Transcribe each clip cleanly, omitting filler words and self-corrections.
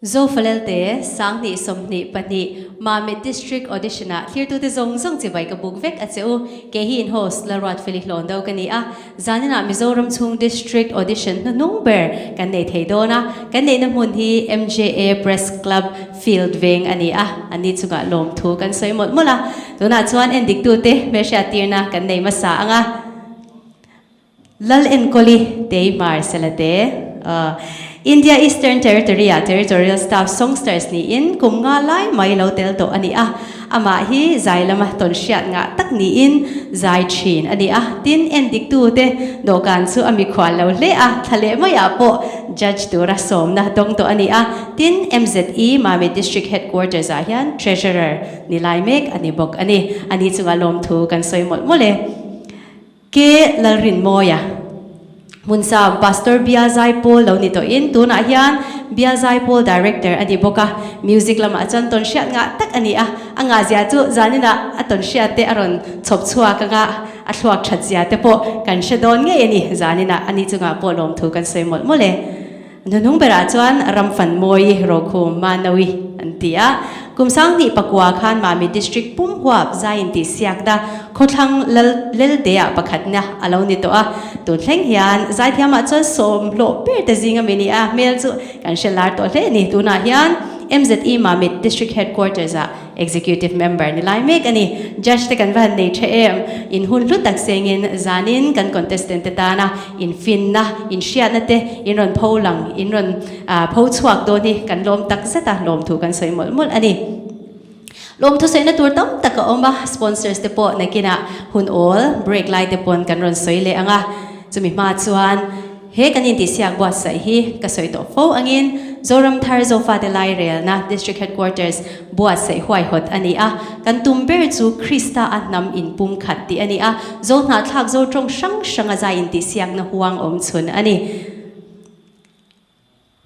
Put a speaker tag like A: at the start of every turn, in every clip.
A: Zofalelte, 2022, Mamit District Audition-ah thlirtute zawng zawng chibai ka buk vek a che u. Kei hi in host Lalruatfeli hlawn do ka ni a. Zaninah Mizoram chhung District Audition hnuhnung ber kan nei thei dawn a. Kan neihna hmun hi MJA Press Club Field veng a ni a. Anni chungah lawmthu kan sawi mawlh mawlh a. Tunah chuan endiktute hmelhriattirna kan nei hmasa ang a. Lal Enkawli Teimar Selate, India Eastern Territory-ah Territorial Staff Songsters niin kum nga lai mai lo tel tawh a ni a. Amah hi zai lama tawn hriat ngah tak niin zai thin a ni a. Tin, endiktute dawhkan chu a mikhual lo hle a, thla leh maiah pawh Judge tura sawmna dawng tawh a ni a. Tin, MZE Mamit District Headquarters-ah hian Treasurer ni lai mek a ni bawk a ni. Ani chungah lawmthu kan sawi mawlh mawlh e. Ke Lalrinmawia, Hmunsam Pastor Bia Zaipawl lo ni tawhin tunah hian Bia Zaipawl Director a ni bawk a, music lamah chuan tawn hriat ngah tak a ni a, a ngahzia chu zaninah a tawn hriat te a rawn chhawp chhuak anga a thluak that zia te pawh kan hre dawn ngei a ni, zaninah ani chungah pawh lawmthu kan sawi mawlh mawlh e. Hnunung berah chuan Ramfanmawi Rokhum Manawi an ti a. Kum 2009 khan Mami District pum huap zai intih siakna khawthlang lal Lelteah pakhatna a lo ni tawh a. Tun thleng hian zaithiamah chuan sawm hlawh ber te zing a mi ni a, hmel chu kan hre lar tawh hle a ni. Tunah hian MZE Mamit District Headquarters-ah Executive member ni lai mek a ni. Judge te kan va han nei tha em? In hun hlu tak sengin zanin kan contestant te tana in finna, in hriatna te in rawn pho lang, in rawn pho chhuak dawn hi kan lawm tak zet a, lawmthu kan sawi mawlh mawlh a ni. Lawmthu sawina tur tam tak a awm a, sponsors te pawh nakinah hun awl, break lai te pawn kan rawn sawi leh ang a, chumi hma chuan, He kan intihsiak buatsaih hi ka sawi tawh fo angin Zoram Thar Zofate Lairelna District Headquarters buatsaih huaihawt a ni a, kan tum ber chu Krista a hnam inpum khat tih a ni a, Zo hnahthlak Zo tawng hrang hranga zai intihsiakna huang awm chhun a ni.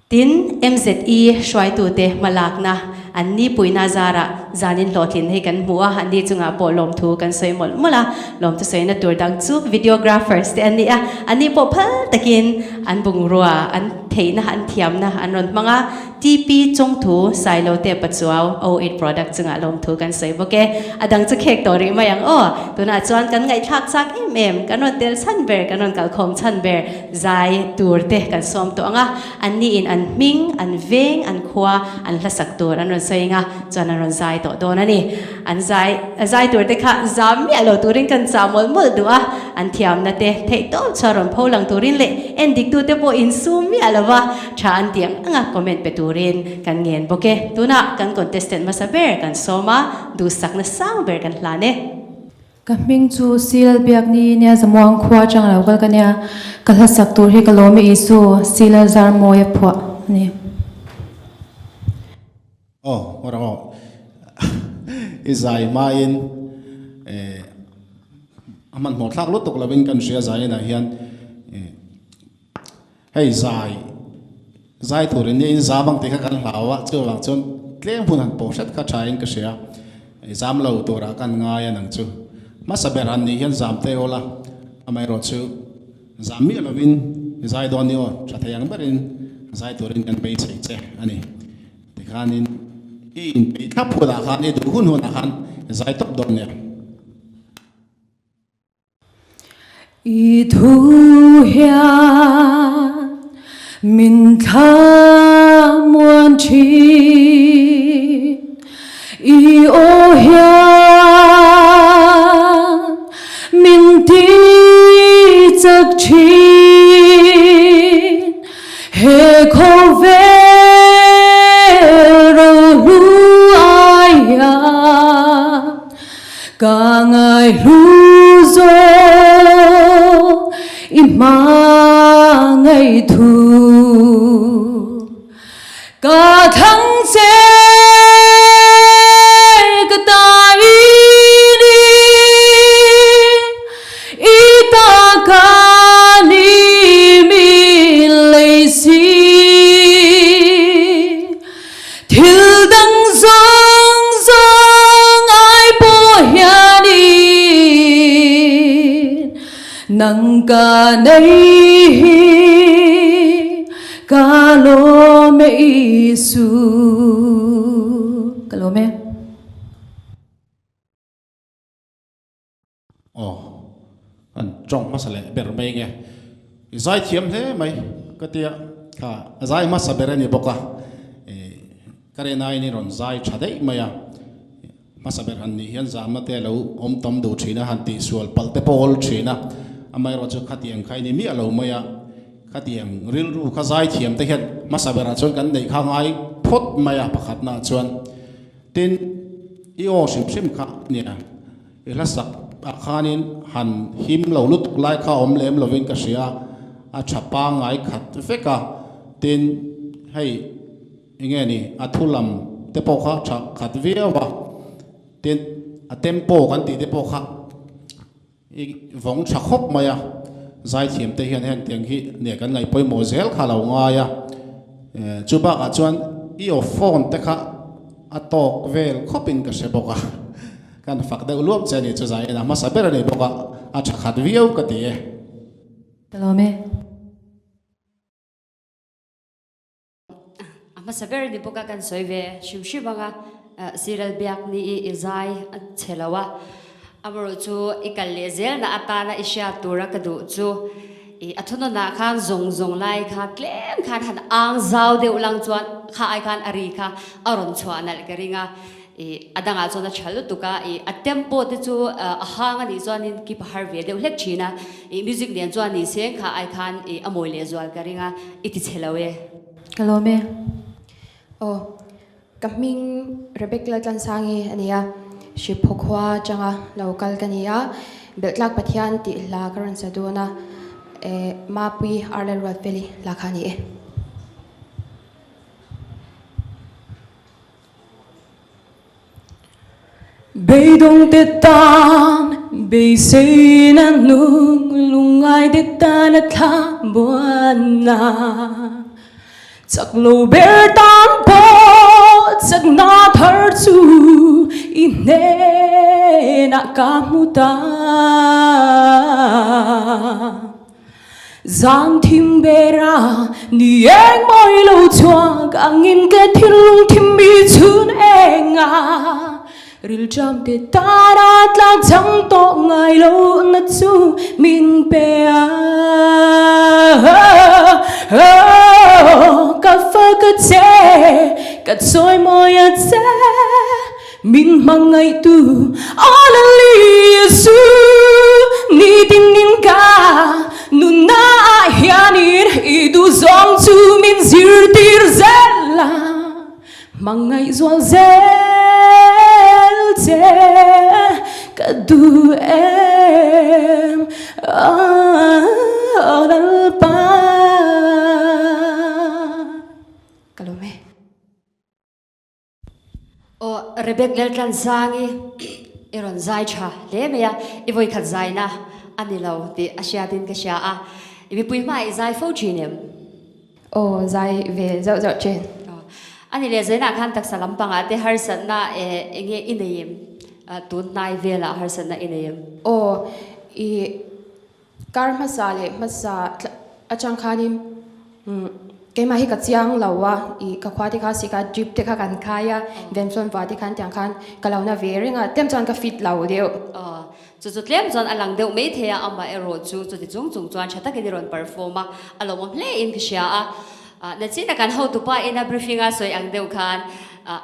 A: Tin, MZE hruaitute hmalakna an ni puina zarah zanin hlawhtlin hei kan hmu a, an ni chungah pawh lawmthu kan sawi mawlh mawlh a, lawmthu sawina tur dang chu videographers te an ni a, an ni pawh phal takin an bungrua, an theihna, an thiamna an rawn hmang a, TP Chawngthu Sailote Pachuau 08 product chungah lawmthu kan sawi bawk e, a dang chu khek tawh rih mai ang aw, tunah chuan kan ngaihthlak chak em em, kan rawn tel chhan ber, kan rawn kalkhawm chhan ber. Zai tur te kan sawm tawh ang a, an niin an hming, an veng, an khua, an hlasak tur an rawn sawi ang a, chuan an rawn zai tawh dawn a ni. An zai zai tur te kha zam miah lo turin kan chah mawlh mawlh duh a, an thiamna te theih tawp chuan rawn pho lang turin leh en dik tute pawh insum miah lo va, tha an tih ang anga comment pe turin kan ngen bawk e. Tunah kan contestant hmasa ber kan sawm a, duhsakna sang ber kan hlan e.
B: Ka hming chu Silal Biakni nia Zamuang khua atang lo kal ka nia, ka hla sak tur hi ka lawm e Isu, Silal Zarmawi a phuah a ni.
C: Aw, hawr ang aw. I zai hmain eh a hmanhmawh thlak lutuk lovin kan hria zai enah hian eh hei zai zai turin nia in zam ang tih kha kan hlau a, chuvang chuan tlem hun han pawh hret kha tha in ka hria. Zam lo turah kan ngai a nang chu. Hmasa ber han nih hian zam te awl a, amaherawh chu zam miah lovin zai dawn ni aw, tha thei ang berin zai turin kan beisei che a ni. Tikhanin i inpeih thlap hunah khan i duh hun hunah khan zai tawp dawn nia.
B: I thu hian min thlamuan thin, i aw hian min ti chak thin, he khawvel rohlu aiah. Ka ngai hlu zawk i hma ngei thu. Ka thlang che ka ta i ni, i ta ka ni min lei si. Thil dang zawng zawng ai pawh hianin nang ka nei hi Ka lawm e Isu. Ka lawm e.
C: Aw, an tawng hmasa leh ber mai nge. I zai thiam hle mai ka tia kha a zai hmasa ber a ni bawk a, ka rinaiin i rawn zai tha daih mai a. Hmasa ber han nih hian zamna te a lo awm tam duh thin a, han tihsual palh te pawh awl thin a, amaherawh chu khatiang kha i ni miah lo mai a, khatiang rilru kha zai thiam te hian hmasa berah chuan kan neih kha ngai phawt mai a pakhatnaah chuan. Tin, i aw hrim hrim kha nia, i hla sak ah khanin han him lo lutuk lai kha awm lem lovin ka hria a, a tha pangngai khat vek a, tin hei enge ni a thu lam te pawh kha tha khat viau a, tin a tempo kan tih te pawh kha i vawng tha khawp mai a, zaithiam te hian heng tiang hi nia kan ngaih pawimawh zel kha lo ngai a, chu bakah chuan i aw phone te kha a tawk vel khawpin ka hre bawk a, kan fak deuh luap che a ni chu zai en a hmasa ber a ni bawk a, a tha khat viau ka ti e.
B: Ka lawm e.
D: A hmasa ber ni bawk a kan sawi ve hrim hrim ang a, Cyril biak ni i i zai a che lo a, amarawh chu i kal leh zel na atana i hriat tura ka duh chu i a thunawnah khan zawng zawng lai kha tlem khan han ang zau deuh lang chuan kha ai khan a ri kha a rawn chhuah nalh ka ring a. I a dangah chuan a tha lutuk a, i a tempo te chu a hang a nih chuanin keep a har ve deuh hlek thin a, i music nen chuan ni seng kha ai khan i a mawi leh zual ka ring a, i ti chhe lo e.
B: Ka lawm e.
E: Aw, ka hming Rebecca Laltlansangi a ni a, Hriphaw khua atanga lo kal ka ni a, Belhtlak Pathian tih hla ka rawn sa dawn a, eh Mapui Arlel Ruatfeli hla kha a ni e.
B: Beidawng te tan beiseina nung lungngai te tan a thla buanna Chak lo ber tan pawh chakna thar chu i hnenah ka hmu ta. Zang thim bera ni eng mawi lo chhuak angin ka thinlung thim mi chhun enga rilṭam te tana tlak chang tawh ngai lo na chu min pe a Ka fa ka che ka chawi mawi a che Min hmangaihtu Alali Jesu nitin in ka nunna ah hianin i duhzawng chu min zirtir zel a, hmangaihzual zel che ka duh em Lalpa.
E: Ka lawm e.
D: Aw Rebek Laltlansangi i rawn zai tha hle mai a, i vawikhat zaina a ni lo tih a hriatin ka hria a, i mipui hmaah i zai fo thin em?
E: Aw zai ve zauh zauh thin.
D: Aw a ni leh zainah khan taksa lampangah te harsatna eng nge i nei em? Tun hnai velah harsatna i nei em?
E: Aw i Kar hmasa leh hmasa atang khanin keimah hi ka chiang lo a, ih ka khua te kha sik a, drip te kha kan khai a, venflon vah te khan tiang khan ka lo na ve reng a, tlem chuan ka fit lo deuh.
D: Aw, chu chu tlem chuan a lang deuh mai thei a, amah erawh chu chuti chung chung chuan tha takin i rawn perform a, a lawmawm hle in ka hria a. Nachina kan hotupa ina briefing a sawi ang deuh khan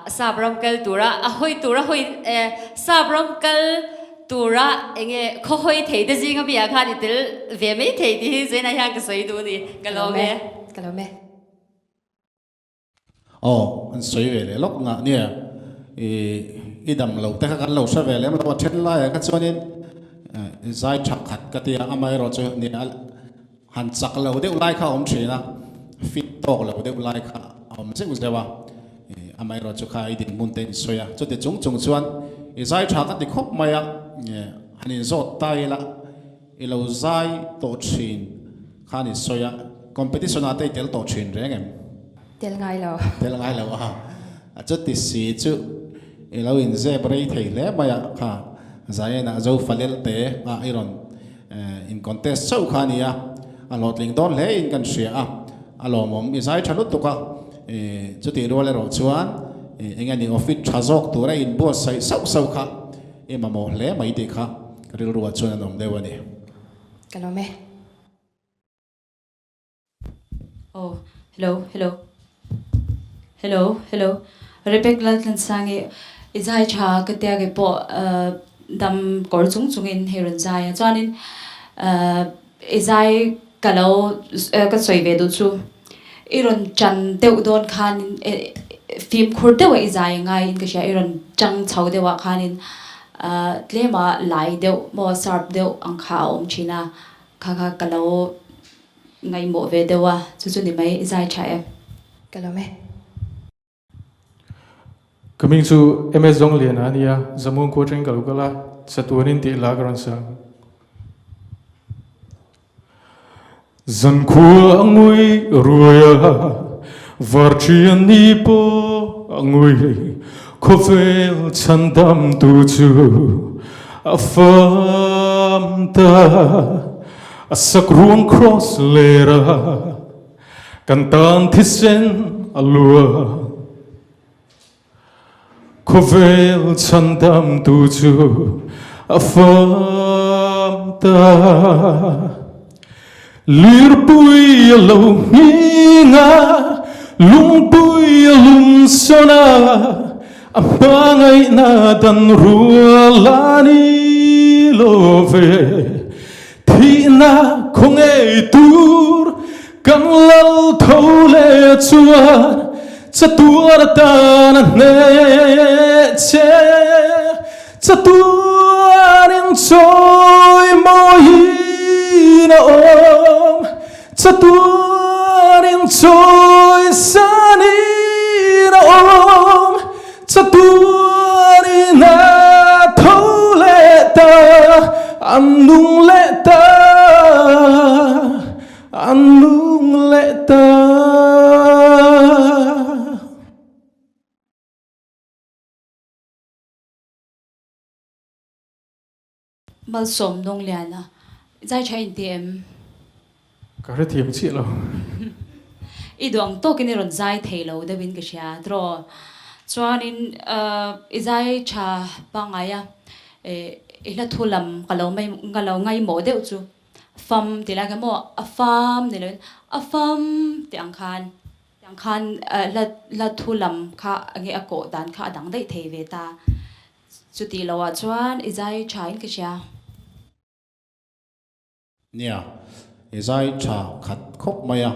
D: sap ram kal tura a hawi tura hawi sap ram kal Tura enge khaw hawi thei te zinga mi ah khan i tel ve mai thei tih hi Zaina hian ka sawi duh a ni. Ka lawm e.
E: Ka lawm e.
C: Aw, an sawi ve leh lawk ngah nia. I i dam loh te kha kan lo hre ve lem lo a, then laiah kha chuanin zai tha khat ka tia, amaherawh chu nia han chak lo deuh lai kha a awm thin a, fit tawk lo deuh lai kha a awm zeuh zeuh a, amaherawh chu kha i dinhmun te in sawi a, chuti chung chung chuan i zai tha ka ti khawp mai a, han inzawt ta ila i lo zai tawh thin khan i sawi a, competition ah te i tel tawh thin reng em?
E: Tel ngai lo.
C: Tel ngai lo a, chuti si chu i lo inzep rei thei hle mai a, kha Zaenah Zofalel te ah i rawn In contest chauh kha a ni a, a hlawhtling dawn hle in kan hria a. A lawmawm i zai tha lutuk a, chutih rual erawh chuan eng nge ni aw fit tha zawk tura inbuatsaih sauh sauh kha i mamawh hle mai tih kha ka rilruah chuan an awm deuh a ni.
E: Ka lawm e.
F: Aw hello hello hello hello Rebek Laltlansangi i zai tha ka tia kei pawh dam kawr chung chungin hei rawn zai a chuanin i zai ka lo ka sawi ve duh chu i rawn tan deuh dawn khanin fimkhur deuh a i zai a ngaiin ka hria i rawn tang chho deuh ah khanin tlema lai deuh maw sharp deuh ang kha a awm thin a kha kha ka lo Ngaihmawh ve deuh a, chu chu ni mai, i zai tha em?
E: Ka lawm e.
G: Ka hming chu MS Zawngliana a nia, Zamuang khua atangin ka lo kal a, chatuanin tih hla ka rawn sa ang. Zankhua a ngui ruai a, varṭian ni pawh a ngui, khawvel chhandamtu chu a fam ta. A sakruang cross ler a, kan tan thisen a luah. Khawvel chhandamtu chu a fam ta. Lirpui a lo nghing a, lungpui a lum sawn a, a hmangaihna dan rual a ni lo ve. Thihna khaw ngei tur kan lal tho leh chuan chatuar atan a hneh che. Chatuarin chawi mawiin a awm, chatuarin chawi sanin a awm. Chatuarin a tho leh ta, an nung leh ta, an nung leh ta.
F: Malsawm Dawngliana, zai tha inti em?
G: Ka hrethiam chiah lo.
F: I duh ang tawkin i rawn zai thei lo deuhin ka hria tiraw. Chuanin i zai tha pangngai a, i hla thu lam ka lo mai ka lo ngaimawh deuh chu fam ti lai kha maw a fam ni loin a fam tih ang khan tih ang khan hla hla thu lam kha enge a kawh dan kha a dang daih thei ve ta. Chutih loah chuan i zai tha in ka hria.
C: Nia, i zai tha khat khawp mai a.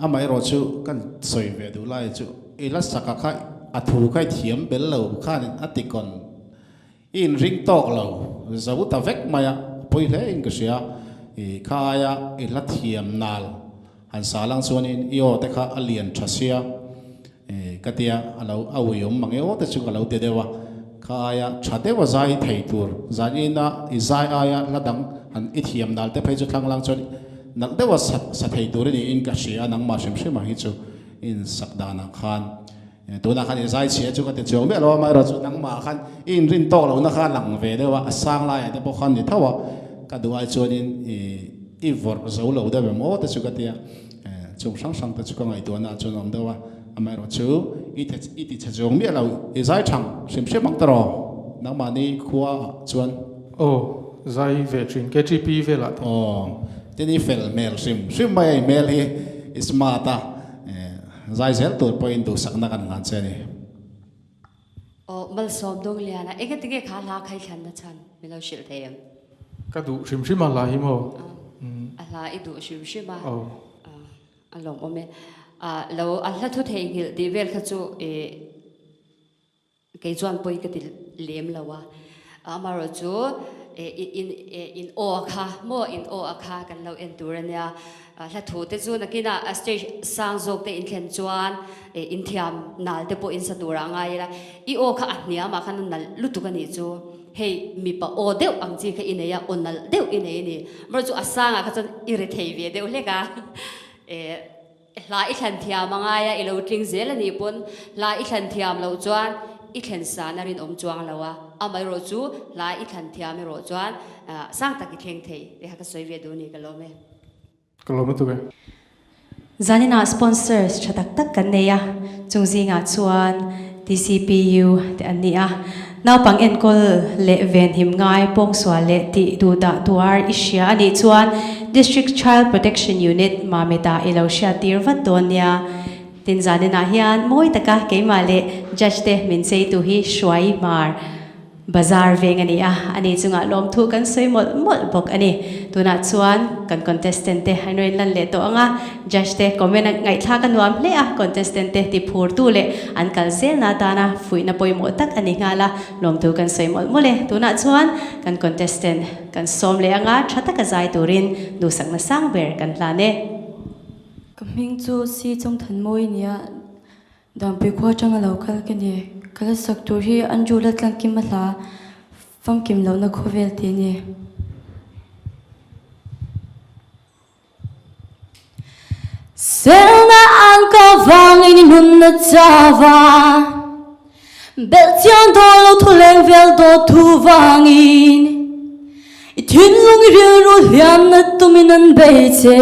C: Amaherawh chu kan sawi ve duh lai chu i la saka kha a thu kha i thiam bel lo khan a ti kawn i inring tawk lo zo ta vek mai a, pawi hle in ka hria. I kha aia i la thiam nal han sa lang chuanin i aw te kha a lian tha sia. Ka tia a lo a uiawm mang e aw te chu ka lo ti deuh a, kha aia tha deuh a zai thei tur zan ina i zai aia hla dang han i thiam nal te phei chu thlang lang chuan nalh deuh a sa sa thei tur a niin ka hria a nangmah hrim hrim ang hi chu i insak danah khan tunah khan i zai chhia chu ka ti chuang miah lo a amaherawhchu nangmah khan i inrin tawk lohna kha a lang ve deuh a a sang laiah te pawh khan ni tho a ka duh ai chuanin i i vawrh zo lo deuh em aw te chu ka tia. Chung hrang hrang te chu ka ngaihtuahna ah chuan a awm deuh a, amaherawh chu i the i ti chhe zawng miah lo, i zai thang hrim hrim ang tawh nangmahni khua ah chuan.
G: Aw, zai ve thin KTP velah te.
C: Aw, tin i fel hmel hrim hrim mai a i hmel hi i smart a, zai zel tur pawhin duhsakna kan hlan che a ni.
D: Aw, Malsawm Dawngliana, engati nge kha hla kha i thlanna chhan min lo hrilh thei em?
G: Ka duh hrim hrim a hla hi maw?
D: A hla i duh hrim hrim a,
G: Aw.
D: a lawmawm e. Lo a hla thu theihnghilh tih vel kha chu kei chuan pawi ka ti lem lo a, amaherawhchu in aw a kha maw in aw a kha kan lo en tur a nia. Hla thu te chu nakinah a stage sang zawk te inthlen chuan inthiam nal te pawh insa turah a ngai ila, i aw kha a hniamah khan a nalh lutuk a nih chu, hei mipa aw deuh ang chi kha i nei a, aw nalh deuh i nei a ni, amaherawhchu chu a sangah kha chuan i ri thei ve deuh hlek a, hla i thlan thiam a ngai a, i lo tling zel a nih pawn hla i thlan thiam loh chuan i thlen san a rinawm chuang lo a, amaherawhchu hla i thlan thiam erawh chuan sang tak i thleng thei tih kha ka sawi ve duh a ni ka lawm e.
G: Ka lawm lutuk e.
A: Zaninah sponsors tha tak tak kan nei a, chung zingah chuan TCPU te an ni a. Naupang enkawl leh venhim ngai pawngsual leh tih duhdah tuar i hria a nih chuan District Child Protection Unit Mamit-ah i lo hriattir vat dawn nia. Tin zaninah hian mawi taka keimah leh judge te min cheitu hi Hruai Hmar Bazar veng a ni a, ani chungah lawmthu kan sawi mawlh mawlh bawk a ni. Tunah chuan kan contestant te an rawn lan leh tawh ang a, judge te comment a ngaihthlak a nuam hle a, contestant te tiphurtu leh an kal zelna atana fuihna pawimawh tak a ni nghal a, lawmthu kan sawi mawlh mawlh e. Tunah chuan kan contestant kan sawm leh ang a, tha taka zai turin duhsakna sang ber kan hlan e.
H: Ka hming chu Si Chawngthanmawi nia Danpui khua atanga lo kal ka ni. Ka la sak tur hi Andrew la tlangkim a hla famkim lohna khawvel tih a ni.
I: Selna an ka vangin i nunna chava Belhchian dawn lo thu leng vel dawt thu vangin I thinlung i rilru hliamna tumin an bei che.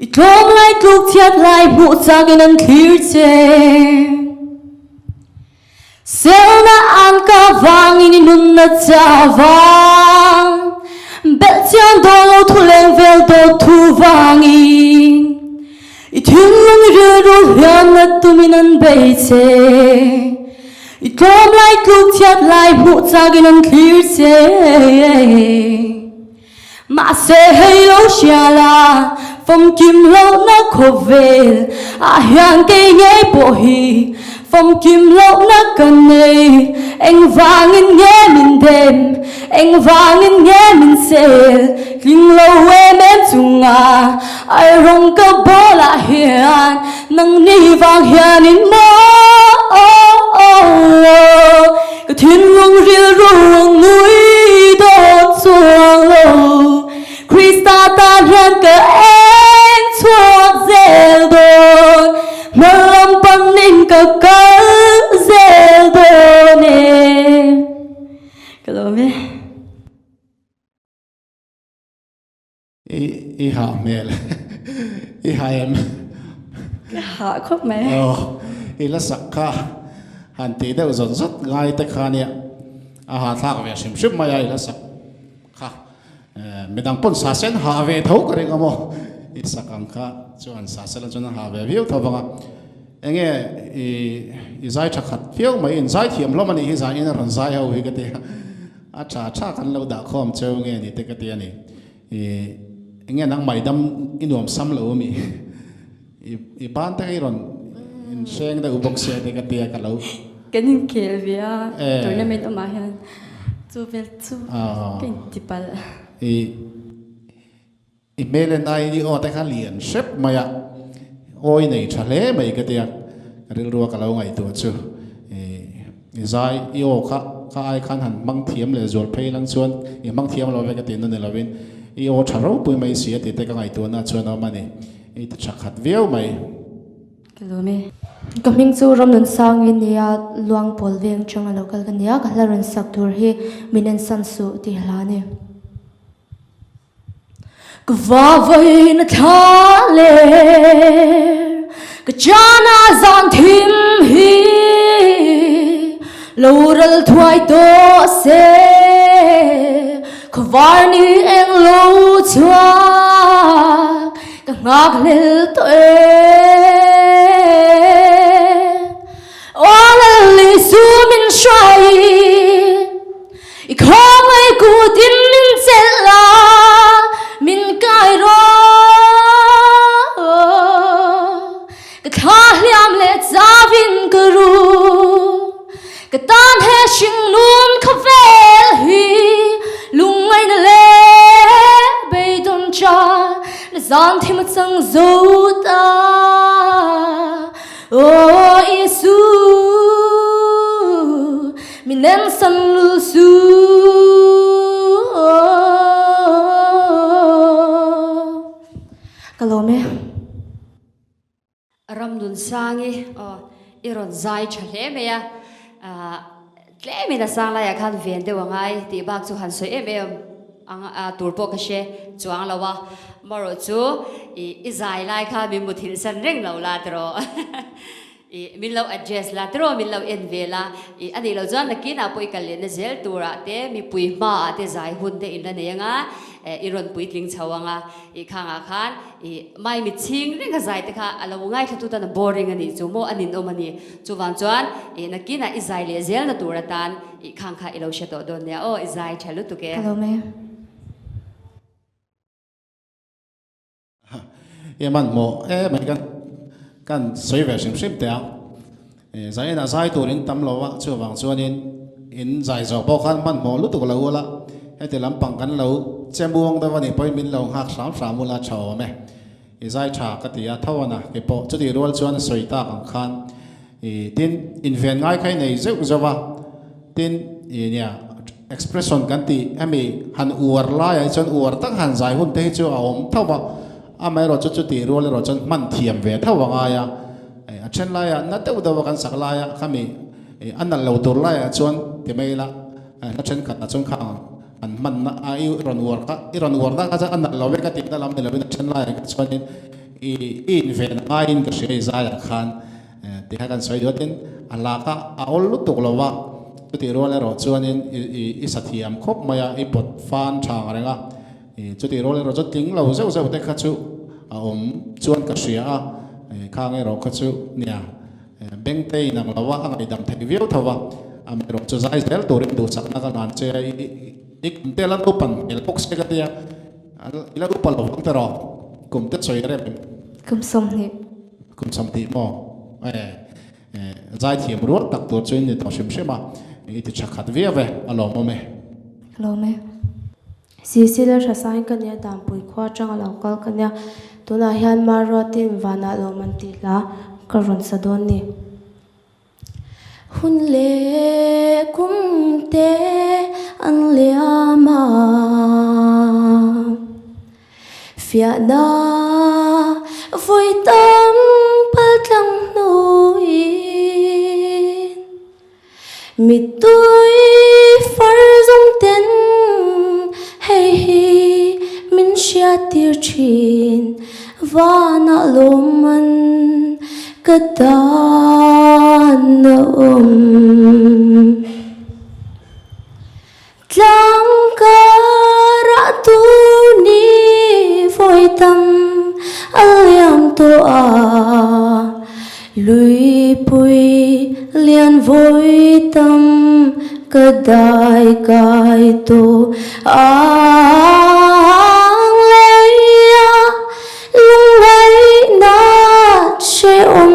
I: I tlawm lai tluk chhiat lai hmuh changin an thlir che. Selna an ka vangin i nunna cha vang. Belhchian dawn lo thu leng vel dawt thu vangin. I thinlung i rilru hliamna tumin an bei che. I tlawm lai tluk chhiat lai hmuh changin an thlir che. Mahse hei lo hria la, famkim lohna khawvel ah hian kei ngei pawh hi famkim lohna ka nei. Engvangin nge min dem, engvangin nge min sel, tling lo em em chunga ai rawng ka bawl ah hian nangni vang hianin maw Ka thinlung rilru ang ngui dawn chuang lo Krista tan hian ka eng chhuak zel dawn Hma lam panin ka kal zel dawn e
H: Ka lawm e.
C: I hah hmel. I hah em?
H: Ka hah khawp mai.
C: Aw, i la sak kha han tih deuh zawt zawt ngai te kha nia. A hah thlak ve hrim hrim mai a i la sak kha. Midang pawn sa sen hah ve tho ka ring a maw? I sak ang kha chuan sa sen chuan a hah ve viau tho vang a. Enge i i zai tha khat viau mai, in zai thiam hlawm a nih hi zai in a rawn zai ho hi ka ti a. A tha tha kan lo dah khawm cheu nge ni te ka ti a ni. I enge nang mai dam i nuam sam lo ami? I i ban te kha i rawn in hreng deuh bawk sia te ka ti a ka lo.
H: Kan inkhel ve a tournament awmah hian chu vel chu ka inti palh.
C: I I hmel en aiin i aw te kha lian hrep mai a, awi nei tha hle mai ka tia, ka rilrua ka lo ngaihtuah chu i zai i aw kha kha ai khan han hmang thiam leh zual phei lang chuan i hmang thiam lo ve ka tihna ni lovin i aw tha ropui mai si a tih te ka ngaihtuahna chuan a awm a ni, i ti tha khat viau mai.
H: Ka lawm e.
J: Ka hming chu Ramnunsang i nia, Luangpawl veng atanga lo kal ka nia, ka hla rawn sak tur hi min ensan suh tih hla a ni.
I: Ka vavaina thla leh ka chana zan thim hi lo ral thuai tawh se khawvar ni eng lo chhuak ka nghak hlel tawh e. Aw Lal Isu min hruai I khawngaih kutin min chelh a, min kai rawh. Ka thla hliam leh chavin ka ru, ka tan he hringnun khawvel hi lungngaihna leh beidawn cha na zan thim a chang zo ta. Aw Isu, min ensan lul su.
J: Ka lawm e.
D: Ramnunsangi aw i rawn zai tha hle mai a, tlemin a sang laiah khan ven deuh a ngai tih bak chu han sawi em em. Ang tur pawh ka hre chuang lo a, marawh chu i i zai lai kha min muthilh san reng lo la tiraw i min lo address la tiraw min lo en ve la i a nih loh chuan nakinah pawh i kal lehna zel turah te mipui hmaah te zai hun te in la nei anga i rawn puitling chho anga i khangah khan i maimi chhing reng a zai te kha a lo ngaithlatu tan a boring a nih chu maw a ninawm a ni chuvang chuan i nakinah i zai leh zelna tur atan I khang kha i lo hre tawh dawn nia aw, i zai tha lutuk e.
J: Ka lawm e.
C: I hmanhmawh em mai kan kan sawi ve hrim hrim teh ang. Zai enah zai tur in tam lo a, chuvang chuanin in zai zawh pawh khan hmanhmawh lutuk lo ula, heti lampang kan lo che muang deuh a nih pawhin min lo nghak hram hram ula tha awm e. I zai tha ka ti a, tho ana kei pawh chutih rual chuan sawi tak ang khan I tin inven ngai kha i nei zeuh zeuh a, tin i nia expression kan tih hemi han uar laiah hi chuan uar tak han zai hun te hi chu a awm tho va, amaherawh chu chutih rual erawh chuan hman thiam ve tho a ngai a, a then laiah na deuh deuh a kan sak laia khami a nalh lo tur laiah chuan ti mai ila hla thenkhatah chuan khang an hmanna a i rawn uar kha i rawn uar na kha chuan a nalh lo vek a tihna lam ni lovin a then laiah kha chuanin i i inven a ngaiin ka hria i zaiah khan. Tih kha kan sawi duh a, tin a hla kha a awl lutuk lo va, chutih rual erawh chuanin i sa thiam khawp mai a, i pawt fan tha ang reng a, chutih rual erawh chuan tling lo zeuh zeuh te kha chu a awm chuan ka hria a, khang erawh kha chu nia beng te in ang lo a, a ngaihdam theih viau tho va, amaherawh chu zai zel turin duhsakna ka hlan che a, i kum te la upan hmel bawk se ka tia, i la upa lo vang te rawh, kum te sawi rem em?
J: Kum 20.
C: Kum 20 maw? E, e, zaithiam rual tak tur chu in ni tawh hrim hrim a, i ti tha khat viau e, a lawmawm e.
J: Ka lawm e. Sisila Hrasain ka nia Danpui khua atanga lo kal ka nia, tunah hian Maruatin vanah lawm an tih hla ka rawn sa dawn ni. Hun leh kum te an liam a, fiahna vawi tam pal tlang hnuin mittui far zawng ten hei hi min hriattir thin. Vanah lawmman ka tan a awm. Tlang karah tur ni vawi tam a liam tawh a, luipui lian vawi tam ka dai kai tawh ang leia lungngaihna hrehawm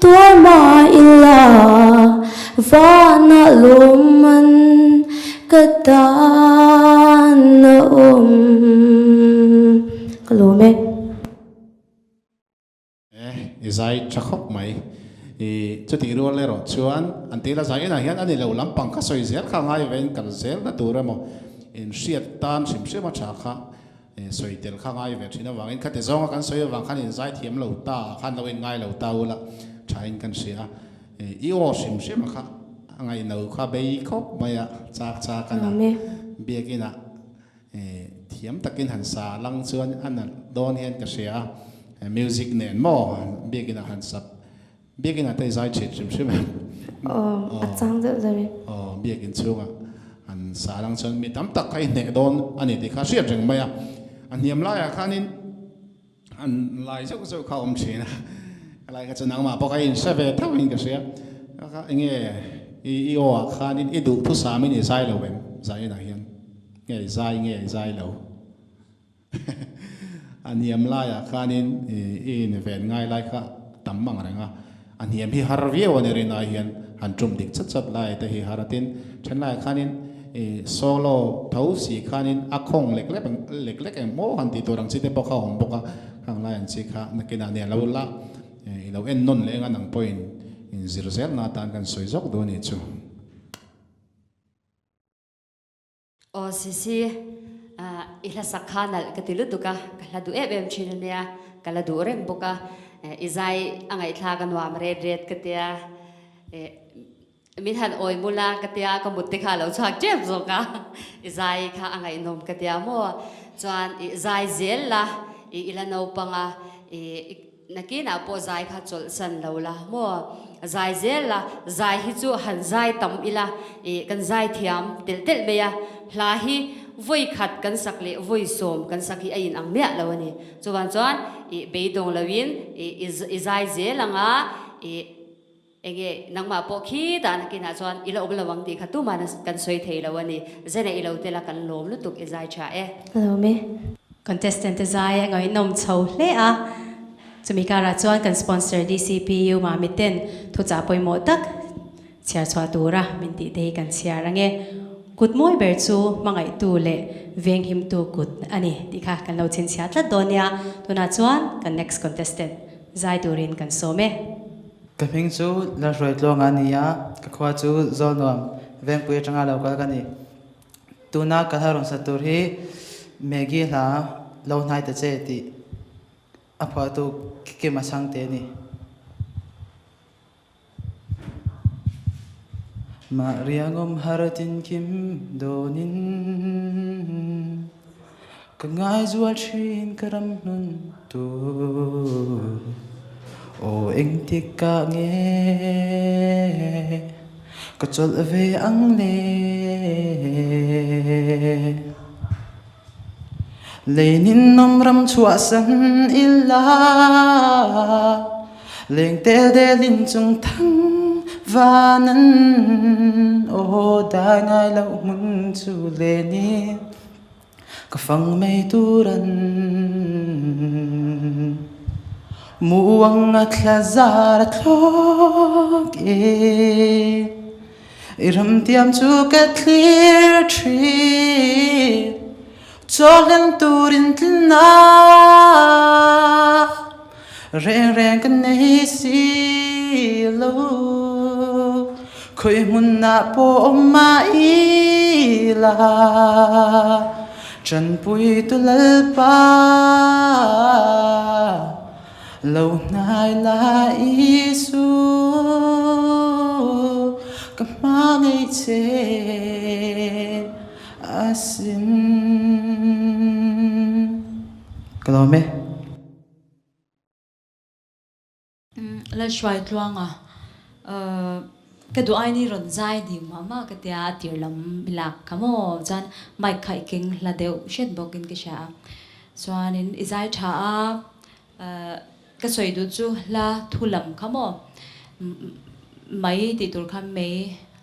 J: tuar mah ila vanah lawmman ka tan a awm ka lawm e.
C: E, i zai tha khawp mai. I chutih rual erawh chuan an tila zai enah hian a ni lo lampang kha sawi zel kha ngai vein kal zel na tur emaw in hriat tan hrim hrim a tha kha sawi tel kha ngai ve thin avangin khati zawnga kan sawi avang khan in zai thiam lo ta ah khan lo in ngai lo ta ula tha in kan hria a. I aw hrim hrim a kha a ngaihno kha bei khawp mai a chak chak a na biakin ah Thiam takin han sa lang chuan a nalh dawn hian ka hria a, music nen maw biakin ah han sap, biakin ah te i zai thin hrim hrim em?
J: Aw, a chang deuh deuh in.
C: Aw, biakin chhungah han sa lang chuan mi tam tak kha i hneh dawn a ni tih kha hriat reng mai a, a hniam laiah khanin an lai zeuh zeuh kha a awm thin a, helai kha chu nangmah pawh kha i inhre ve tho in ka hria, kha kha enge i i aw ah khanin i duhthusam in i zai lo em zai inah hian? Nge i zai nge i zai lo? A hniam laiah khanin i inven ngai lai kha tam ang reng a, a hniam hi har viau a ni rin ai hian han tum dik chat chat lai te hi har a tin then laiah khanin i solo tho si khanin a khawng lek lek lek lek eng maw han tih tur ang chi te pawh kha a awm bawk a, khang lai ang chi kha nakinah nia lo la i lo en nawn leh eng a nang pawhin inzir zelna atan kan sawi zawk duh a nih chu.
D: Aw Sisi, i hla sak kha nalh ka ti lutuk a, ka hla duh em em thin ania, ka la duh reng bawk a, i zai a ngaihthlak a nuam ret ret ka tia, Min han awi mula ka tia ka mut te kha a lo chhuak tep zawk a, i zai kha a ngaihnawm ka tia maw? Chuan i zai zel la, i i la naupang a, i nakinah pawh zai kha chawlhsan lo la maw? Zai zel la, zai hi chu han zai tam ila, i kan zai thiam telh telh mai a, hla hi vawi khat kan sak leh vawi sawm kan sak hi a inang miah lo a ni. Chuvang chuan i beidawng loin i i zai zel ang a, i. Enge nangmah pawh khi dahna kinah chuan i la awm lo ang tih kha tuman kan sawi thei lo a ni. Zena i lo tel a kan lawm lutuk i zai tha e.
A: Lawm e. Contestant te zai a ngaihnawm chho hle a, chumi karah chuan kan sponsor DCPU Mami ten thuchah pawimawh tak chhiar chhuah tura min tih te hi kan chhiar ange. Kut mawi ber chu hmangaihtu leh venghimtu kut a ni tih kha kan lo chhinchhiah tlat dawn nia. Tunah chuan kan next contestant zai turin kan sawm e.
K: Ka hming chu Lalhruaitluanga a ni a, ka khua chu Zawlnuam Vengpui atanga lo kal ka ni. Tuna ka hla rawn sat tur hi Maggie hla lo hnai ta che tih a phuahtu Kima Chhangte a ni. Mah riangawm har tinkim dawnin Ka ngaizual thin ka ram hnun tur Aw engtik ah nge ka chawlh ve ang le Leinin awm ram chhuahsan ila Lengtel delin chung thang vanan Aw dai ngai loh hmun chu lenin Ka fang mai tur an Muang a thla zar a thlawk e I ram tiam chu ka thlir thin Chawhlen turin tlin a Reng reng ka nei si lo Khawi hmunah pawh awm mah ila Tanpui tu Lalpa Lo hnai la Isu Ka hmangaih che asin. Ka lawm e.
F: Lalhruaitluanga ka duh aini rawn zai ding mah mah ka tia a tir lam lak kha maw chuan mic kha i keng hla deuh hret bawkin ka hria a chuanin i zai tha a ka sawi duh chu hla thu lam kha maw mai tih tur kha mei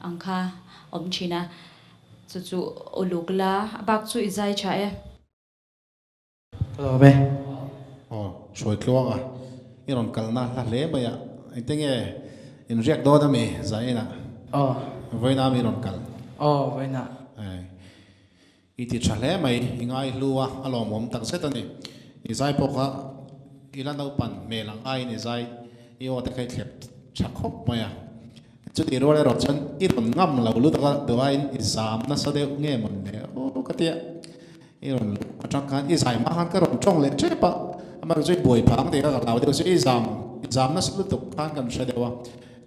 F: ang kha awm thin a chu chu uluk la a bak chu i zai tha e.
K: Ka lawm e.
C: Aw, hruai tluang a, i rawn kalna hla hle mai a, engte nge in riak dawn a mi Zain ah?
K: Aw.
C: Vawiin ah mi rawn kal?
K: Aw, vawiin ah.
C: I ti tha hle mai, i ngai hlu a, a lawmawm tak zet a ni. I zai pawh kha i la naupan hmel ang aiin i zai, i aw te kha i thlep tha khawp mai a. Chutih rual erawh chuan i rawn ngam lo lutuk a, duh aiin i zam nasa deuh nge mawn le aw ka tia. I rawn luh atang khan i zai hma khan ka rawn tawng leh tep a, amaherawh chu i buai phang tih kha ka hlau deuh chu i zam i zam nasa lutuk khan kan hre deuh a,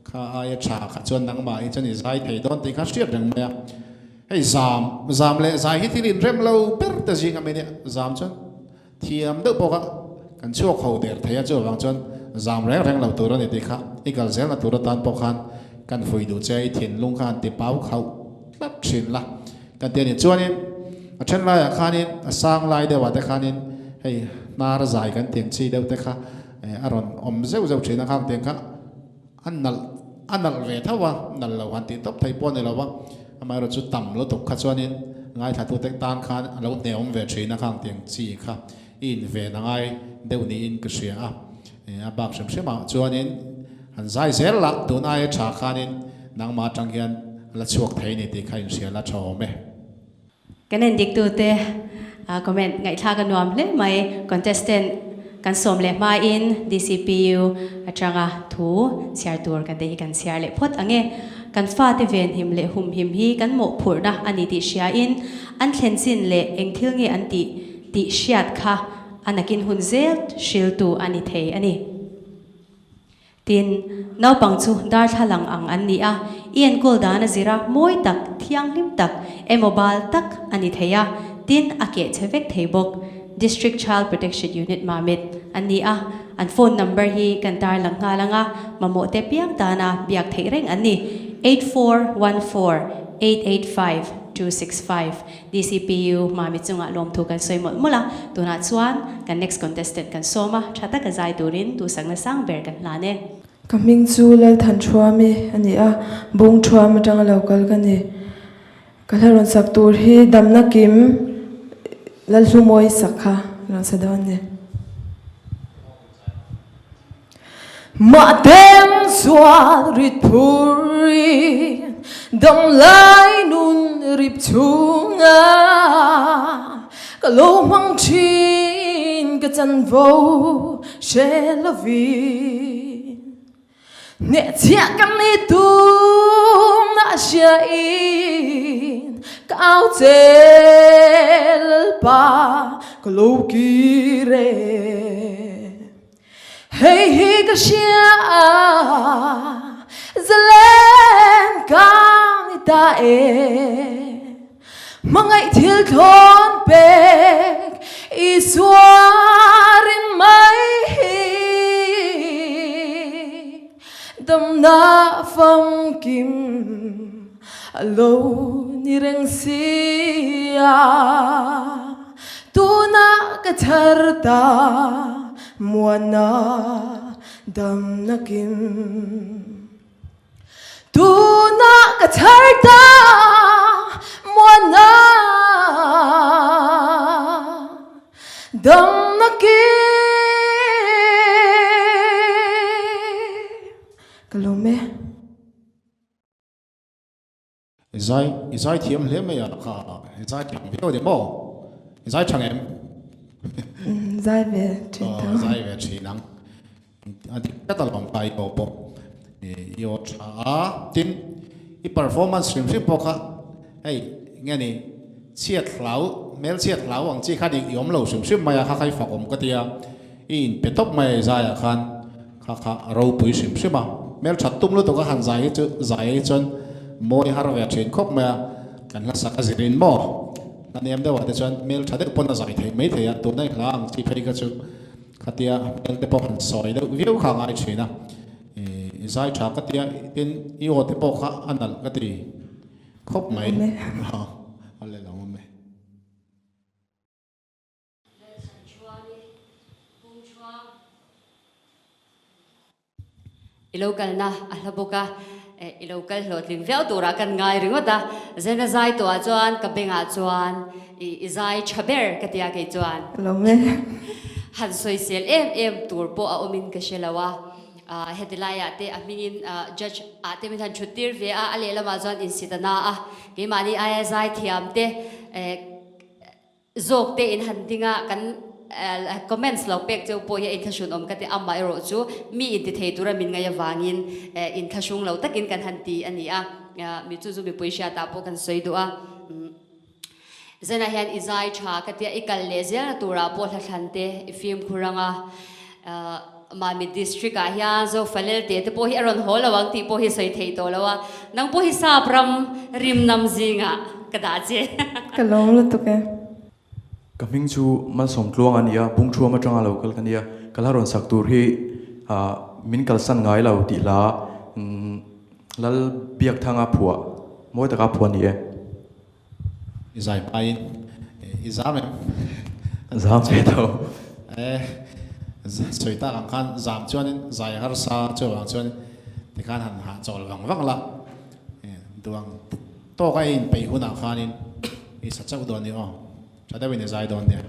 C: kha aia tha kha chuan nangmah hi chuan i zai thei dawn tih kha hriat reng mai a. Hei zam zam leh zai hi thil inrem lo ber te zing a mi nia, zam chuan thiam deuh pawh kha kan chhuak ho der thei a, chuvang chuan zam reng reng lo tur a ni tih kha i kal zelna tur atan pawh khan kan fui duh che a, i thinlung khan ti pau khauh tlat thin la. Kan ti a ni. Chuanin a then laiah khanin a sang lai deuhah te khanin hei hnar zai kan tiang chi deuh te kha a rawn awm zeuh zeuh thin a, khang tiang kha a nalh a nalh ve tho a, nalh lo han tih tawp thei pawh a ni lo va, amaherawh chu tam lutuk kha chuanin ngaithlatute tan khan a lo hneawm ve thin a, khang tiang chi kha i inven a ngai deuh niin ka hria a, a bak hrim hrim ah chuanin han zai zel lah tun aia tha khanin nangmah atang hian la chhuak thei ni tih kha inhria la tha awm e.
A: Kan en dik tute comment ngaihthlak a nuam hle mai. Contestant kan sawm leh hmain DCPU atanga thu chhiar tur kan te hi kan chhiar leh phawt ang e. Kan fate venhim leh humhim hi kan mawhphurhna a ni tih hriain an thlen chin leh eng thil nge an tih tih hriat kha a nakin hun zel hriltu a ni thei a ni. Tin, naupang chu darthlalang ang an ni a, I enkawl dan a zir a, mawi tak, thianghlim tak, emaw bal tak a ni thei a, tin a keh chhe vek thei bawk. District Child Protection Unit Mamit an ni a, an phone number hi kan tarlang nghal ang a, mamawh te piang tana biak theih reng an ni, 8414 885265. DCPU Mamit chungah lawmthu kan sawi mawlh mawlh a, tunah chuan kan next contestant kan sawm a, tha taka zai turin duhsakna sang ber kan hlan e.
L: Ka hming chu Lalthanṭhuami a ni a, Bungṭhuam atanga lo kal ka ni. Ka hla rawn sak tur hi damna kim Lalhlumawi sak kha rawn sa dawn ni. Mahten sual rit phurin damlai nun rip chhunga ka lo hmang thin ka chanvo hre lovin. Hnehchhiah ka ni tum a hria in ka au che Lalpa ka lo kir e. Hei hi ka hria a zalen ka ni ta e. Hmangaih thil thlawn pek Isua rin mai hi damna famkim a lo ni reng si a. Tuna ka thar ta muanna damna kim. Tuna ka thar ta muanna damna kim. Ka lawm e.
C: I zai i zai thiam hle mai a kha i zai thiam viau a ni maw? I zai tha ngem?
L: Zai ve thin tho.
C: Zai ve thin ang. A dik tlat alawm ka i aw pawh i aw tha a, tin i performance hrim hrim pawh kha hei nge ni chhiat hlau hmel chhiat hlau ang chi kha dik i awm lo hrim hrim mai a kha kha i fak awm ka tia i inpe tawp mai a i zaiah khan kha kha a ropui hrim hrim a hmel that tum lutuk a han zai hi chu zai hi chuan mawi har ve thin khawp mai a kan hla sak a zirin maw hla nem deuhah te chuan hmel tha deuh pawn a zai thei mai thei a tuna i hla ang chi phei kha chu Khatia hmel te pawh han sawi deuh viau kha a ngai thin a, i zai tha ka tia tin i aw te pawh kha a nalh ka ti khawp mai. A le lo awm e.
D: I lo kalna a hla bawk a, i lo kal hlawhtling viau turah kan ngai ringawt a, Zena zai tawhah chuan ka bengah chuan i zai tha ber ka tia kei chuan.
L: Ka lo e.
D: Han sawisel em em tur pawh a awmin ka hre lo a, heti laiah te a hmingin judge ah te min han thut tir ve a, a lehlamah chuan insit a na a, keimahni aia zai thiam te Zawk te in han ding a, kan comments lo pek cheu pawh hi a inthlahrun awm ka ti, amah erawh chu mi inti thei tura min ngaih avangin inthlahrung lo takin kan han ti a ni a, mi chu chu mipui hriatah pawh kan sawi duh a. Zanah hian i zai tha ka tia, i kal leh zelna turah pawh hlathlan te i fimkhur ang a, Mami district ah hian Zofalel te te pawh hi a rawn haw lo ang tih pawh hi sawi theih tawh lo a, nang pawh hi sap ram rim nam zingah ka dah che.
L: Ka lawm lutuk e.
M: Ka hming chu Malsawm Tluang a ni a, Bungthuam atanga lo kal ka nia, ka hla rawn sak tur hi min kalsan ngai lo tih hla Lal Biakthanga phuah mawi taka phuah a ni e.
C: I zai hmain i zam em?
M: Zam ve tho.
C: E, sawi tak ang khan zam chuanin zai harsa chuvang chuan tikhan han hahchawl vang vang la. Duang tawk a in peih hunah khanin i sa chauh dawn ni aw. Tha deuhin i zai dawn nia.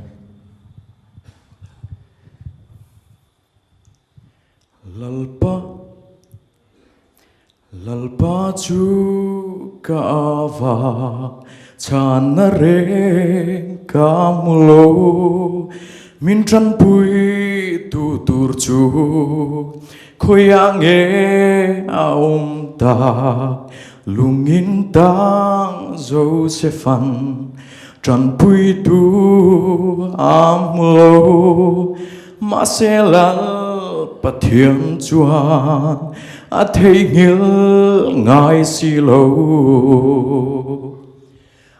M: Lalpa Lalpa chu ka ava chhanna reng ka hmu lo min tanpui tu tur chu khawiah nge a awm tak lungin tang Josephan tanpui tu a hmu lo mahse Lal. Pathian chuan a theihnghilh ngai si lo.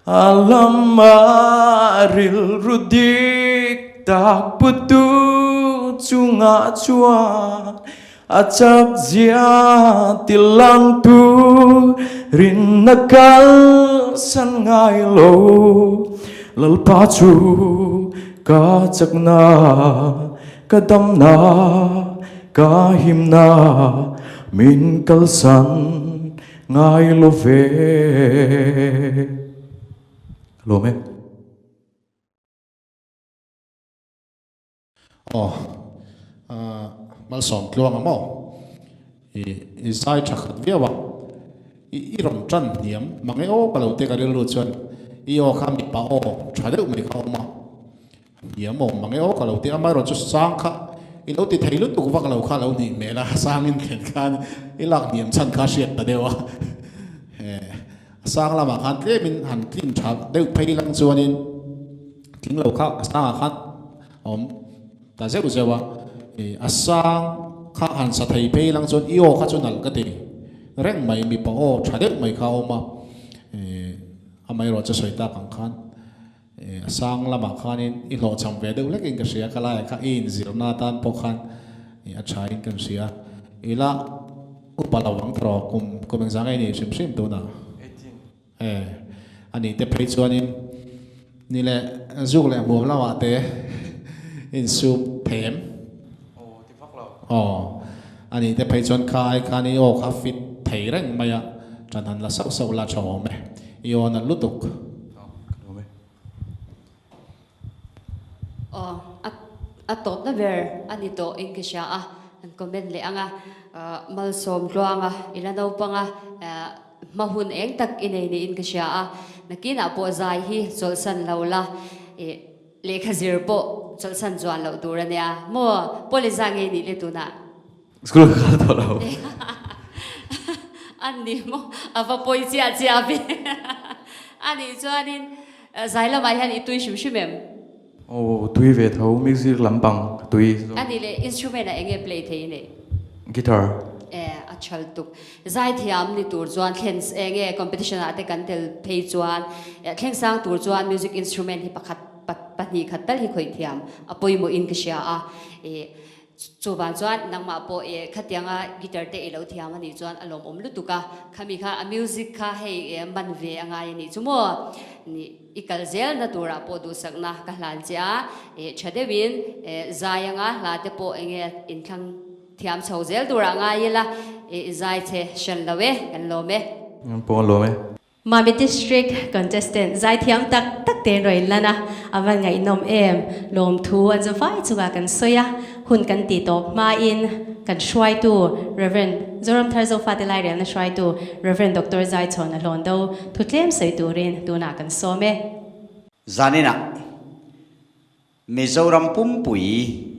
M: A lama rilru dik tak putu chungah chuan a chak zia ti langtu rinna kalsan ngai lo. Lalpa chu ka chakna, ka damna, ka himna min kalsan Ngai lo ve. Ka lawm e.
C: Aw Malsawm tluang a maw? I i zai tha khat viau a, i i rawn tan hniam mang e aw ka lo ti ka rilru chuan i aw kha mipa aw tha deuh mai kha a awm a, Hniam awm mang e aw ka lo ti a, amaherawhchu sang kha i lo ti thei lutuk vak lo kha lo nih hmel a, sangin thlen khan i lak hniam chhan kha hriat ta deuh a, a sang lamah khan tlemin han tlin tha deuh phei lang chuanin tling lo kha a sangah khan a awm ta zeuh zeuh a, a sang kha han sa thei phei lang chuan i aw kha chu nalh ka ti reng mai, mipa aw tha deuh mai kha a awm a, amaherawhchu sawi tak ang khan. A sang lamah khanin i hlawhchham ve deuh hlekin ka hria, ka laiah kha i inzirna atan pawh khan a thain ka hria. I la upa lo ang tawh kum kum engzah nge i nih hrim hrim tunah? E, a nih te phei chuanin ni leh zuk leh hmuam lamah te i insum thei em? Aw, a nih te phei chuan kha ai khan i aw kha fit thei reng mai a, ṭan han la sauh sauh la ṭha awm e, i aw nalh lutuk.
D: Aw, a a tawpna ber a ni tawh in ka hria a, an comment leh ang a, Malsawm tluanga i la naupang a, hma hun eng tak i nei niin ka hria a, nakinah pawh zai hi chawlhsan lo la, ih. Lehkha zir pawh chawlhsan chuan loh tur a nia maw? Police ah ngei nih le tunah?
M: School ka kal tawh lo.
D: A ni maw? A va pawi chiah chiah ve. A nih chuanin zai lamah hian i tui hrim hrim em?
M: Aw, tui ve tho, music lampang ka tui zawk.
D: A nih le, instrument ah eng nge play thei i neih?
M: Guitar.
D: E, a chhal tuk. Zaithiam ni tur chuan thlen eng nge competition ah te kan tel phei chuan thleng sang tur chuan music instrument hi pakhat pahnih khat tal hi khawih thiam a pawimawh in ka hria a ih chuvang chuan nangmah pawh ih khatianga guitar te i lo thiam a nih chuan a lawmawm lutuk a khami kha a music kha hei man ve a ngai a nih chu maw nih i kal zel na turah pawh duhsakna ka hlan che a ih tha deuhin zai anga hla te pawh eng nge inthlang Thiam chho zel turah ngai ila, i zai che hran lo e, kan lawm e.
M: Pawh an lawm e.
A: Mami District Contestant zaithiam tak tak te'n rawn lan a, a van ngaihnawm em? Lawmthu an zavai chungah kan sawi a, hun kan tih tawp hmain kan hruaitu Rev. Zoramthar Zofate Lairelna hruaitu Rev. Doctor Zaichhawn a hlawn do thu tlem sawi turin tunah kan sawm e.
N: Zaninah Mizoram pumpui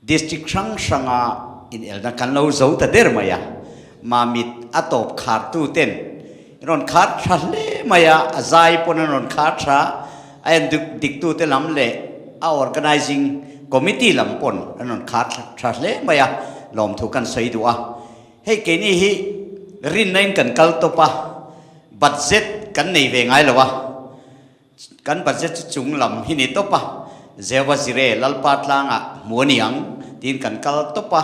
N: District hrang hranga inelna kan lo zo ta der mai a, Mamit a tawp khartu ten rawn khar tha hle mai a, a zai pawn an rawn khar tha, a en diktu te lam leh a organising committee lam pawn an rawn khar tha hle mai a, lawmthu kan sawi duh a. Hei keini hi rinna in kan kal tawp a, budget kan nei ve ngai lo a. Kan budget chu chung lam hi ni tawp a, Jehovah Jireh, Lalpa tlangah hmu a ni ang tiin kan kal tawp a.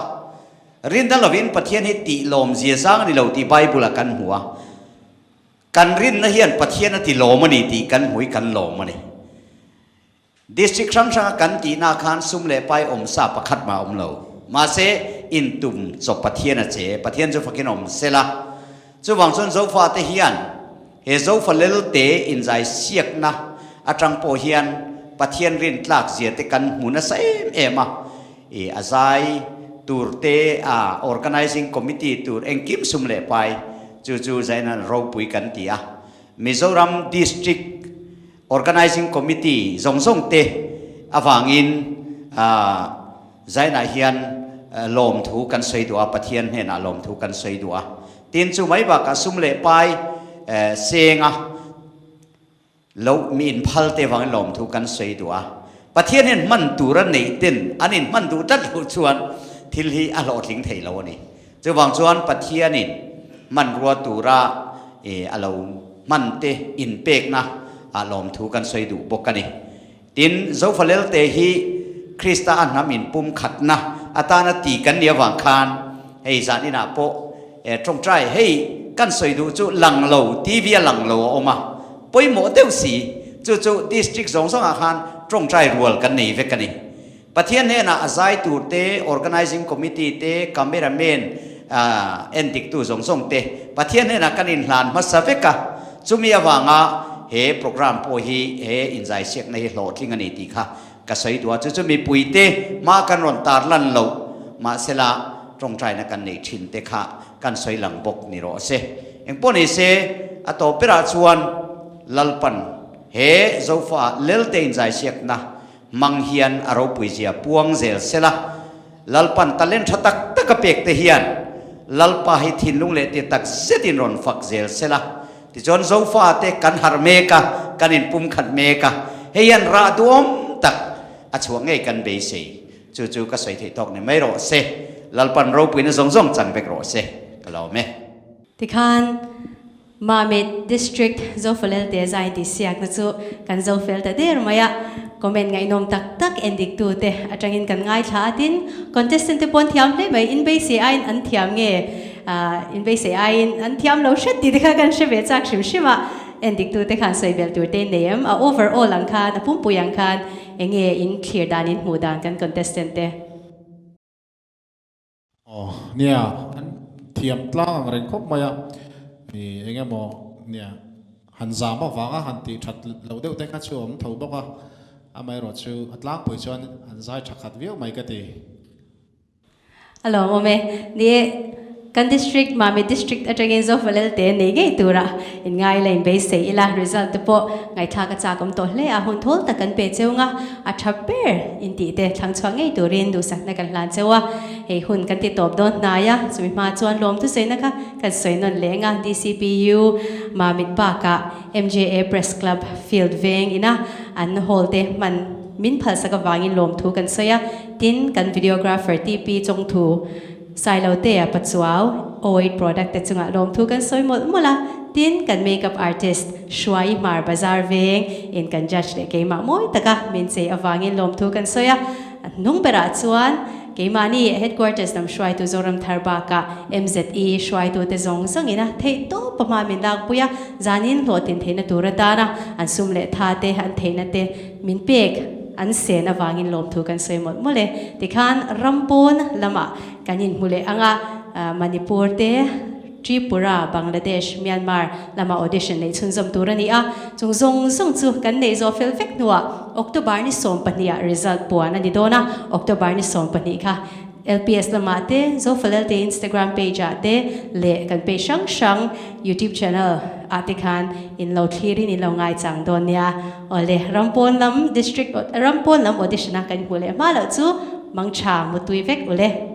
N: Rinna lovin Pathian hi tih lawm zia zang a ni lo tih Bible-ah kan hmu a. Kan rinna hian Pathian a ti lawm a ni tih kan hmu i kan lawm a ni. District hrang hranga kan tihna khan sum leh pai awm sa pakhat mah a awm lo. Mahse, intum chawp Pathian a che, Pathian chu fakin awm sela. Chuvang chuan Zofate hian he Zofa lelte inzai siakna atang pawh hian Pathian rin tlak zia te kan hmu nasa em em a, i a zai tur te a organizing committee tur engkim sum leh pai chu chu zainan ropui kan ti a. Mizoram District Organizing Committee zawng zawng te avangin Zainah hian lawmthu kan sawi duh a, Pathian hnenah lawmthu kan sawi duh a. Tin, chu mai bakah sum leh pai senga lo mi inphal te avangin lawmthu kan sawi duh a. Pathian hian hman tur a neih ten an inhman duh tlat loh chuan thil hi a hlawhtling thei lo a ni. Chuvang chuan Pathianin hmanrua tura a lo hman te inpekna ah lawmthu kan sawi duh bawk a ni. Tin, Zofalelte hi Krista a hnam inpumkhatna atana ti kan nih avang khan hei zan inah pawh tawngtai hei kan sawi duh chu lang lo, TV a lang lo a awm a, pawimawh deuh si, chu chu district zawng zawngah khan tawngtai rual kan nei vek a ni. Pathian hnenah a zai tur te, organizing committee te, cameraman, endiktu zawng zawng te Pathian hnenah kan inhlan hmasa vek a, chumi avanga he program pawh hi he inzaisiakna hi hlawhtling a ni tih kha ka sawi duh a, chu chu mipuite hma kan rawn tarlan loh mahsela tawngtaina kan neih thin te kha kan sawi lang bawk ni rawh se. Engpawh ni se, a tawp berah chuan Lalpan he Zofa Lelte inzaisiakna Hmang hian a ropuizia puang zel sela, Lalpan talent tha tak tak a pek te hian Lalpa hi thinlung leh ti tak zetin rawn fak zel sela. Tichuan Zofa te kan harh mek a, kan inpumkhat mek a, hei hian rah duhawm tak a chhuah ngei kan beisei. Chu chu ka sawi theih tawk ni mai rawh se. Lalpan ropuina zawng zawng chang vek rawh se. Ka lawm e.
A: Tikhan Mamit District Zofalel te zai tih siakna chu kan zo fel ta der mai a, comment ngaihnawm tak tak endiktu te atangin kan ngaithla a tin, contestant te pawn thiam hle mai, in beisei aiin an thiam nge in beisei aiin an thiam lo hret tih te kha kan hre ve chak hrim hrim a, endiktu te khan sawi bel tur te in nei em, a overall ang khan a pumpui ang khan enge in thlir dan in hmuh dan kan contestant te.
C: Aw nia, an thiam tlang ang reng khawp mai a, ih eng emaw nia han zam avanga han tih that loh deuh te kha chu a awm tho bawk a, amaherawh chu a tlangpui chuan an zai tha khat viau mai ka ti.
A: A lawmawm e, ni e. Kan District, Mamit District atangin Zofalel te nei ngei tura inngai la inbeisei ila, result te pawh ngaihthlak a chak awm tawh hle a, hun thawl tak kan pe cheu nga, a tha ber intih te thlang chhuak ngei turin duhsakna kan hlan cheu a, hei hun kan ti tawp dawn hnai a, chumi hma chuan lawm thusawiina kha kan sawi nawn leh eng a, DCPU, Mamit bakah MJA Press Club Field veng ina an hall te hman min phalsak avangin lawmthu kan sawi a, tin kan videographer TP Chawngthu, Sailotea Pachuau, Oid product te chungah lawmthu kan sawi mawlh mawlh a, tin kan makeup artist Hruai Hmar Bazar veng in kan judge leh keimah mawi taka min chei avangin lawmthu kan sawi a, a hnung berah chuan keimahni headquarters lam hruaitu Zoram Thar bakah MZE hruaitute zawng zawngin a theih tawp a hma min lakpui a, zanin hlawhtlin theihna tur atana an sum leh tha te an theihna te Min pek an sen avangin lawmthu kan sawi mawlh mawlh e. Tikhan Rampawn lamah kan inhmu leh ang a, Manipur te, Tripura, Bangladesh, Myanmar lama audition neih chhunzawm tur a ni a. Chung zawng zawng chu kan neih zawh fel vek hnuah October ni 12 ah result puan a ni dawn a, October ni 12 kha LPS lamah te, Zofalel te Instagram page ah te leh kan page hrang hrang YouTube channel ah te khan in lo thlirin in lo ngaichang dawn nia. Awle, Rampawn lam District Rampawn lam audition a kan hmuh leh hma loh chu mangtha mutui vek ule.